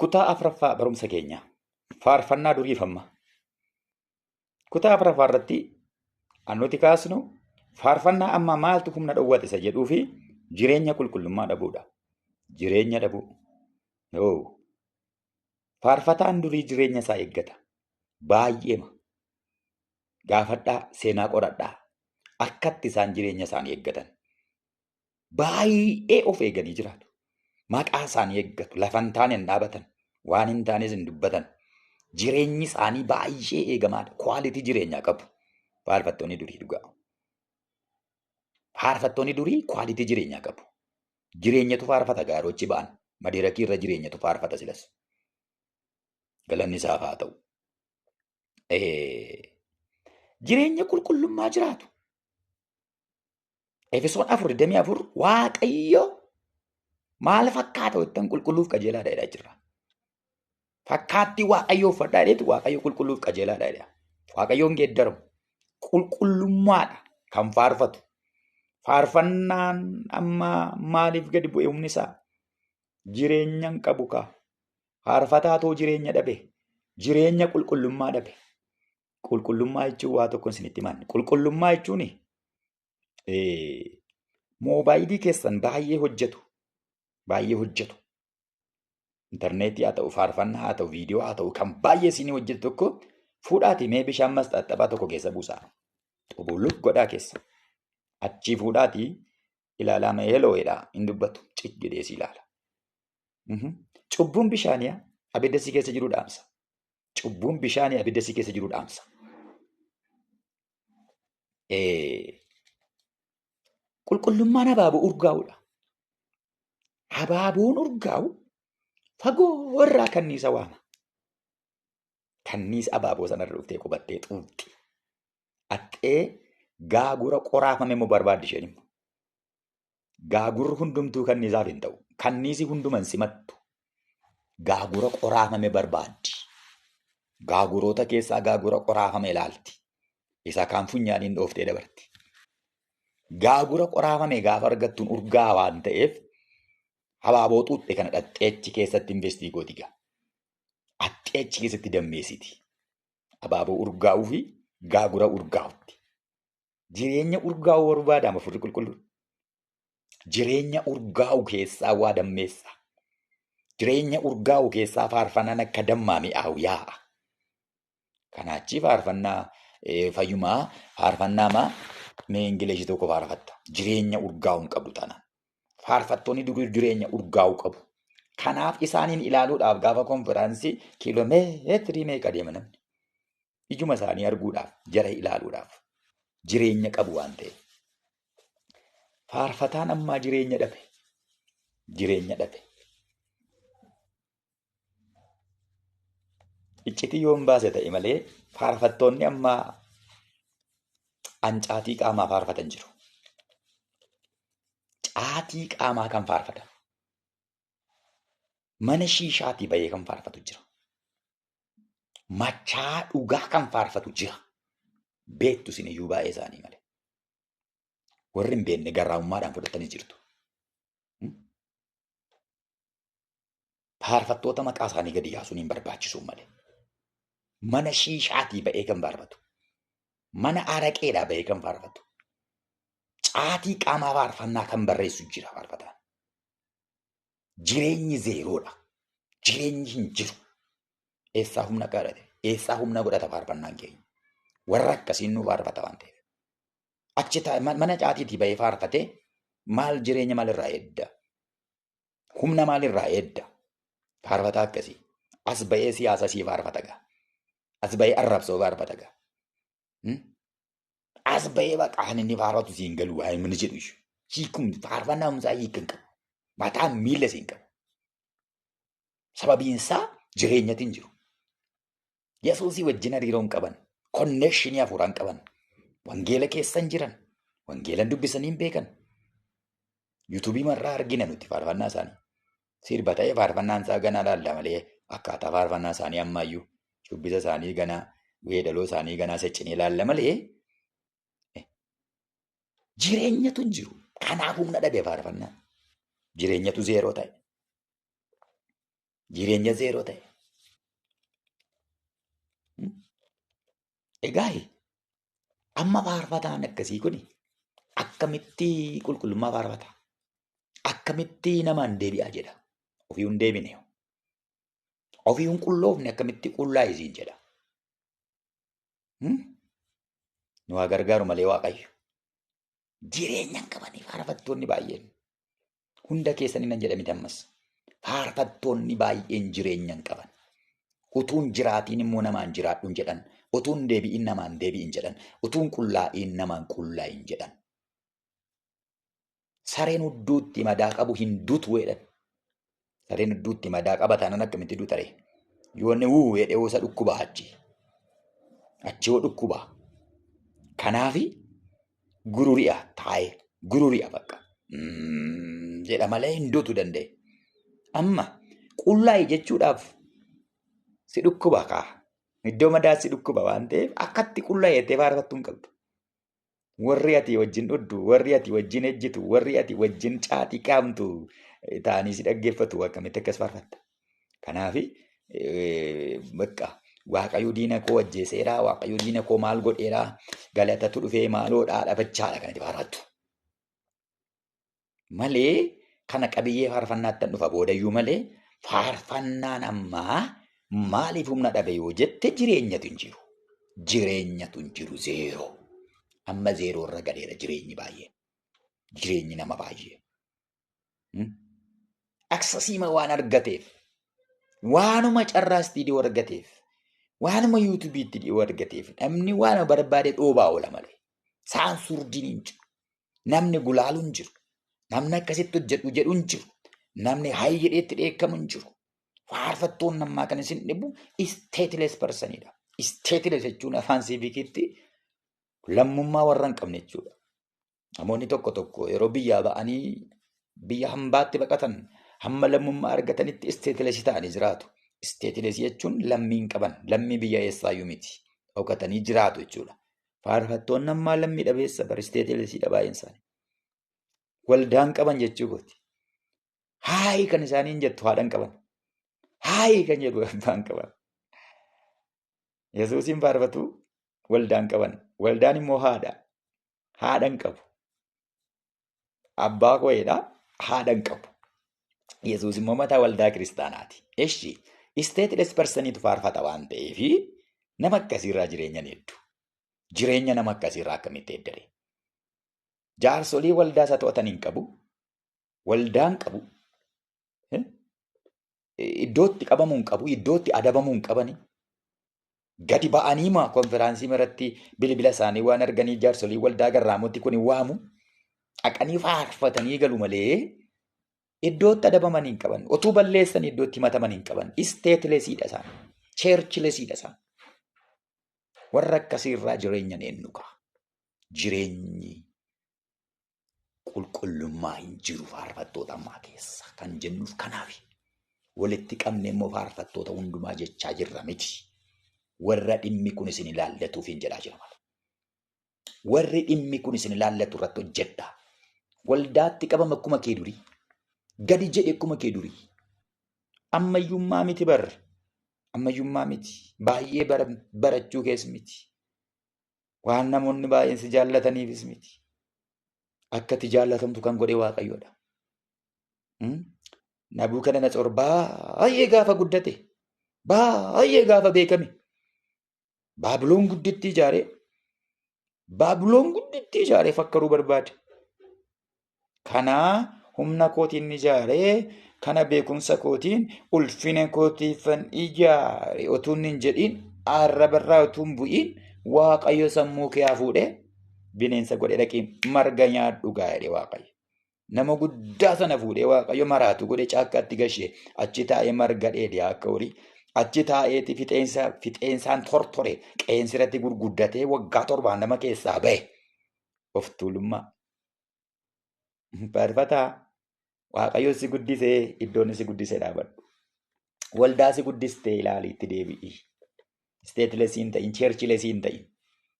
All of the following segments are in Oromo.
Kutaa afuraffaa barumsa keenya faarfannaa duriif amma. Kutaa afuraffaa irratti kan nuti kaasnu faarfannaa amma maaltu humna dhowwate isa jedhuu fi jireenya qulqullummaa dhabuudha. Jireenya dhabuu. Faarfataan durii jireenya isaa eeggata. Baay'eema. Gaafadhaa, seenaa qoradhaa. Akkatti isaan jireenya isaanii eeggatan. Baay'ee of eeganii jiraatu. Maqaa isaanii eeggatu. Lafa hin taane hin dhaabatan. Waan hin taanes hin dubbatan. Jireenyi isaanii baay'ee eegamaadha. Kwaalitii jireenyaa qabu. Faarfattoonni durii dhugaa. Faarfattoonni durii kwaalitii jireenyaa qabu. Jireenyatu faarfata gaarochi ba'an. Madirakii irra jireenyatu faarfata silas. Galanni isaaf haa ta'u. Jireenya qulqullummaa jiraatu. Efesoon 4:24 Waaqayyo maal fakkaata jettan qulqulluuf qajeelaadha jedhaa jira. Fakkaattii Waaqayyoo uffadhaa jedheetu Waaqayyo qulqulluuf qajeelaadha jedha. Waaqayyoon geeddaramu. Qulqullummaadha kan faarfatu. Faarfannaan amma maaliif gadi bu'e humni isaa? Jireenya hin qabu kaa. Faarfataatoo jireenya dhabe. Jireenya qulqullummaa dhabe. Qulqullummaa jechuun waa tokko isinitti himan. Qulqullummaa jechuun moobaayilii keessan baay'ee hojjetu. Baay'ee hojjetu. Intarneetii haa ta'u, faarfannaa haa ta'u, viidiyoo haa ta'u, kan baay'ee isinii hojjetu tokko fuudhaatii mee bishaan masxaxxabaa tokko keessa buusaa. Xubuluq godhaa keessa. Achii fuudhaatii ilaalaa mee heloo'edha hin dubbatu. Cik jedhee si ilaala. Cubbuun bishaanii abidda si keessa jiru dhaamsa. Cubbuun bishaanii abidda si keessa jiru dhaamsa. Qulqullummaan habaaboo urgaa'uudha. Habaaboon urgaa'u fagoo irraa kanniisa waama. Kanniisa habaaboo sanarra dhuftee qubattee xuuxxi. Axxee gaagura qoraafame immoo barbaaddi isheen immoo. Gaagurri hundumtuu kanniisaaf hin ta'u. Kanniisi hunduman simattu. Gaagura qoraafame barbaaddi. Gaaguroota keessaa gaagura qoraafame ilaalti. Isa kaan funyaaniin dhooftee dabarti. Gaagura qoraafame gaafa argattuun urgaa waan ta'eef habaaboo xuuxxe kana dhaxxee achi keessatti investii gooti gaa. Axxee achi keessatti dammeessiti. Habaaboo urgaa'uu fi gaagura urgaa'utti. Jireenya urgaa'uu barbaada Hafuurri Qulqulluun. Jireenya urgaa'u keessaa waa dammeessa. Jireenya urgaa'u keessaa faarfannaan akka dammaa mi'aawu yaa'a. Kanaachi faarfannaa fayyumaa faarfannaamaa mee Ingilishii tokko faarfatta. Jireenya urgaa'u hin qabdu taanaan. Faarfattoonni durii jireenya urgaa'u qabu. Kanaaf isaaniin ilaaluudhaaf gaafa konfiraansii kiiloomeetirii meeqa deema namni? Ijuma isaanii arguudhaaf, jara ilaaluudhaaf jireenya qabu waan ta'eef. Faarfataan ammaa jireenya dhabe. Jireenya dhabe. Iccitii yoo hin baase ta'e malee faarfattoonni ammaa ancaatii qaamaa faarfatan jiru. Caatii qaamaa kan faarfatan. Mana shiishaatii bahee kan faarfatu jira. Machaa dhugaa kan faarfatu jira. Beektu isin iyyuu baay'ee isaanii malee. Warri hin beekne garraamummaadhaan fudhatanii jirtu. Faarfattoota maqaa isaanii gadi yaasuun hin barbaachisu malee. Mana shiishaatii ba'ee kan faarfatu. Mana araqeedhaa ba'ee kan faarfatu. Caatii qaamaa faarfannaa kan barreessu jira faarfataan. Jireenyi zeeroodha. Jireenyi hin jiru. Eessaa humna godhate? Eessaa humna godhata faarfannaan keenya? Warra akkasiin nu faarfata waan ta'eef. Achi mana caatiitii ba'ee faarfatee maal jireenya maalirraa eedda? Humna maalirraa eedda? Faarfataa akkasii. As ba'ee siyaasa sii faarfata gaa. As ba'ee arrabsoo faarfata gaa. As ba'ee baqa kan inni faarfatu siin galu waa inni jedhu iyyuu. Hiikum faarfannaa humnaa hiika hin qabu. Mataan miila siin qabu. Sababiin isaa jireenyatti hin jiru. Yesuusii wajjin hariiroo hin qaban. Konneeshinii hafuuraa hin qaban. Wangeela keessa hin jiran. Wangeela dubbisanii hin beekan. Yuutuubii marraa argina nuti faarfannaa isaanii. Sirba ta'ee faarfannaan isaa ganaa laalla malee akkaataa faarfannaa isaanii ammayyuu shubbisa isaanii ganaa weedaloo isaanii ganaa seccinee laalla malee jireenyatu hin jiru. Kanaaf humna dhabe faarfannaan. Jireenyatu zeeroo ta'e. Jireenya zeeroo ta'e. Egaa amma faarfataan akkasii kun akkamitti qulqullummaa faarfata? Akkamitti namaan deebi'aa jedha? Ofii hin deebine. Ofii hin qulloofne akkamitti qullaa'e siin jedha. Nu haa gargaaru malee Waaqayyo. Jireenya hin qabanii faarfattoonni baay'een. Hunda keessanii nan jedha miti ammas. Faarfattoonni baay'een jireenya hin qaban. Utuun jiraatiin immoo namaan jiraadhuun jedhan. Utuun deebi'in namaan deebi'in jedhan. Utuun qullaa'iin namaan qullaa'iin jedhan. Sareen hudduutti madaa qabu hin dutu jedhan. Sareen hudduutti madaa qaba taanaan akkamitti duuta ree? Yoo inni wuu jedhee hoosa dhukkuba achi. Achi hoo dhukkuba. Kanaafi gururi'a taa'ee gururi'a bakka. Jedha malee hin dutu danda'e. Amma qullaa'i jechuudhaaf si dhukkuba kaa. Iddoo madaa si dhukkuba waan ta'eef akkatti qullaa'e jettee faarfattuu hin qabdu. Warri ati wajjin dhuddu, warri ati wajjin ejjitu, warri ati wajjin caatii qaamtu ta'anii si dhaggeeffatu akkamitti akkas faarfatta. Kanaafi bakka Waaqayyo diina koo ajjeeseera, Waaqayyo diina koo maal godheera, galatatu dhufee maaloodhaa dhabachaadha kan itti faarfattu. Malee kana qabiyyee faarfannaatti dhufa boodayyuu malee faarfannaan ammaa maaliif humna dhabe yoo jette jireenyatu hin jiru. Jireenyatu hin jiru zeeroo. Amma zeeroo irra galeera jireenyi baay'ee. Jireenyi nama baay'ee. Aksasiima waan argateef, waanuma carraa istiidiyoo argateef, waanuma yuutuubiitti dhiyoo argateef namni waanuma barbaade dhoobaa oola malee. Saansurdiin hin jiru. Namni gulaalu hin jiru. Namni akkasitti hojjedhu jedhu hin jiru. Namni hayi jedheetti dheekkamu hin jiru. Faarfattoonni ammaa kan isin dhibu stateless personidha. Stateless jechuun afaan siivikiitti lammummaa warra hin qabne jechuudha. Namoonni tokko tokko yeroo biyyaa ba'anii biyya hambaatti baqatan hamma lammummaa argatanitti stateless ta'anii jiraatu. Stateless jechuun lammii hin qaban, lammii biyya eessaayyuu miti. Dhokatanii jiraatu jechuudha. Faarfattoonni ammaa lammii dhabeessa bara statelessidha baay'een isaanii. Waldaan qaban jechuu kooti. Haayi kan isaaniin jettu haadha hin qaban. Haayi kan jedhu abbaan qaban. Yesuusiin faarfatu waldaan qaban. Waldaan immoo haadha. Haadha hin qabu. Abbaa koo'edha. Haadha hin qabu. Yesuus immoo mataa waldaa kiristaanaati. Eshi stateless personiitu faarfata waan ta'eef nama akkasiirraa jireenya ni hedduu. Jireenya nama akkasiirraa akkamitti eeddare? Jaarsolii waldaa isa to'atan hin qabu. Waldaan qabu. Iddootti qabamuu hin qabu. Iddootti adabamuu hin qabani. Gadi ba'anii maa konferaansii irratti bilbila isaanii waan arganii jaarsolii waldaa garraamotti kun waamu. Dhaqanii faarfatanii galu malee iddootti adabaman hin qaban. Otuu balleessan iddootti himataman hin qaban. Statelessiidha isaan. Churchlessiidha isaan. Warra akkasiirraa jireenya eenyu ka'a? Jireenyi qulqullummaa hin jiru faarfattoota ammaa keessa kan jennuuf kanaafi. Walitti qabnee immoo faarfattoota hundumaa jechaa jirra miti. Warra dhimmi kun isin ilaallatuuf hin jedhaa jira malee. Warri dhimmi kun isin ilaallatu irratti hojjedha. Waldaatti qabama akkuma kee durii. Gadi jedhe akkuma kee durii. Ammayyummaa miti bar. Ammayyummaa miti. Baay'ee barachuu kees miti. Waan namoonni baay'een si jaallataniifis miti. Akka ati jaallatamtu kan godhe Waaqayyoodha. Nabukadnezar baay'ee gaafa guddate, baay'ee gaafa beekame, Baabiloon guddittii ijaaree, Baabiloon guddittii ijaaree fakkaruu barbaade. Kanaa humna kootiin ijaaree, kana beekumsa kootiin ulfina kootiifan ijaare otuu inni hin jedhiin arrabarraa utuu hin bu'iin Waaqayyo sammuu kee haa fuudhee bineensa godhee dhaqii marga nyaadhu gaa jedhe Waaqayyo. Nama guddaa sana fuudhee Waaqayyo maraatu godhee caakkaatti gashee achi taa'ee marga dheedee akka horii achi taa'eeti fixeensaan tortore qeensi irratti gurguddatee waggaa 7 nama keessaa ba'e. Of tuulummaa. Faarfataa Waaqayyo si guddisee iddoon si guddisee dhaabadhu. Waldaa si guddistee ilaali itti deebi'i. Stateless hin ta'in, churchless hin ta'in.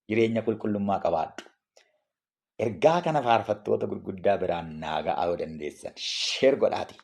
Jireenya qulqullummaa qabaadhu. Ergaa kana faarfattoota gurguddaa biraan naa ga'aa yoo dandeessan share godhaati.